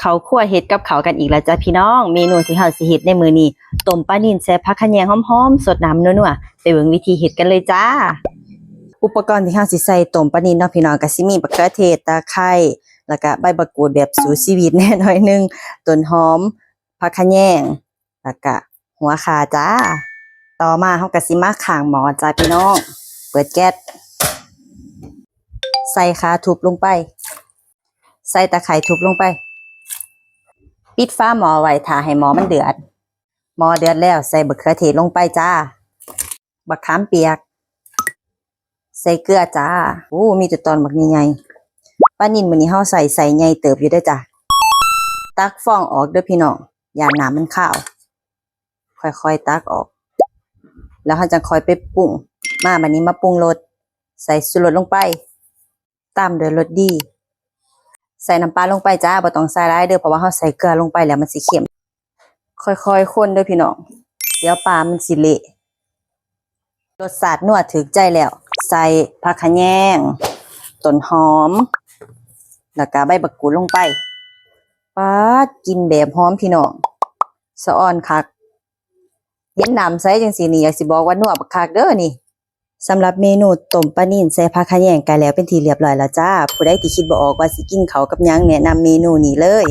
ເຂົ້າຄົວເຮັດກັບເຂົ້າກັນອີກແລ້ວຈ້າພີ່ນ້ອງ. ເມນູທີ່ເຮົາຊິເຮັດໃນມື້ນີ້ ຕົ້ມປານິນໃສ່ຜັກຂະແຍງຫອມໆ ສົດນ້ຳນົວໆ. ໄປເບິ່ງວິທີເຮັດກັນເລີຍຈ້າ. ອຸປະກອນທີ່ເຮົາຊິໃສ່ຕົ້ມປານິນເນາະພີ່ນ້ອງ ກໍຊິມີບັກເຂືອເທດ, ຕະໄຄ ແລ້ວກະໃບບັກກູດແບບສູ້ຊີວິດແດ່ໜ້ອຍໜຶ່ງ, ຕົ້ນຫອມ, ຜັກຂະແຍງ ແລ້ວກະຫົວຂ່າຈ້າ. ຕໍ່ມາເຮົາກະຊິມາຄ້າງໝໍ້ຈ້າພີ່ນ້ອງ. ເປີດແກັສ ໃສ່ຂ່າທຸບລົງໄປ, ໃສ່ຕະໄຄທຸບລົງໄປ. ປິດຝາໝໍ້ໄວ້ຖ້າໃຫ້ໝໍ້ມັນເດືອດ. ໝໍ້ເດືອດແລ້ວໃສ່ບັກເຂືອເທດລົງໄປຈ້າ. ບັກຂາມປຽກ ໃສ່ເກືອຈ້າ. ໂອ້ ມີແຕ່ຕອນບັກໃຫຍ່ໆ. ປານິນມື້ນີ້ເຮົາໃສ່ໄຊໃຫຍ່ເຕີບຢູ່ເດີຈ້າ. ຕັກຟອງອອກເດີພີ່ນ້ອງ ຢ້ານນ້ຳມັນຄາວ. ຄ່ອຍໆຕັກອອກ ແລ້ວເຮົາຈັ່ງຄ່ອຍໄປປຸງ. ມາ ບາດນີ້ມາປຸງລົດ ໃສ່ຊູລົດລົງໄປ ຕາມດ້ວຍລົດດີ. ໃສ່ນ້ຳປາລົງໄປຈ້າ, ບໍ່ຕ້ອງໃສ່ຫຼາຍເດີ ເພາະວ່າເຮົາໃສ່ເກືອລົງໄປແລ້ວມັນຊິເຄັມ. ຄ່ອຍໆຄົນເດີພີ່ນ້ອງ ດຽວປາມັນຊິເລະ. ລົດຊາດນົວຖືກໃຈແລ້ວ ໃສ່ຜັກຂະແຍງ, ຕົ້ນຫອມ ແລ້ວກະໃບບັກກູດລົງໄປ. ປາດ ກິ່ນແບບຫອມພີ່ນ້ອງ ສະອອນຄັກ. ເຫັນນ້ຳໃສຈັ່ງຊີ້ນີ້ ຢາກຊິບອກວ່ານົວບັກຄັກເດີນີ້. ສຳລັບເມນູຕົ້ມປານິນໃສ່ຜັກຂະແຍງ ໃກ້ແລ້ວເປັນທີ່ລຽບຮ້ອຍແລ້ວຈ້າ. ຜູ້ໃດທີ່ຄິດບໍ່ອອກວ່າຊິກິນເຂົ້າກັບຫຍັງ ແນະນຳເມນູນີ້ເລີຍ.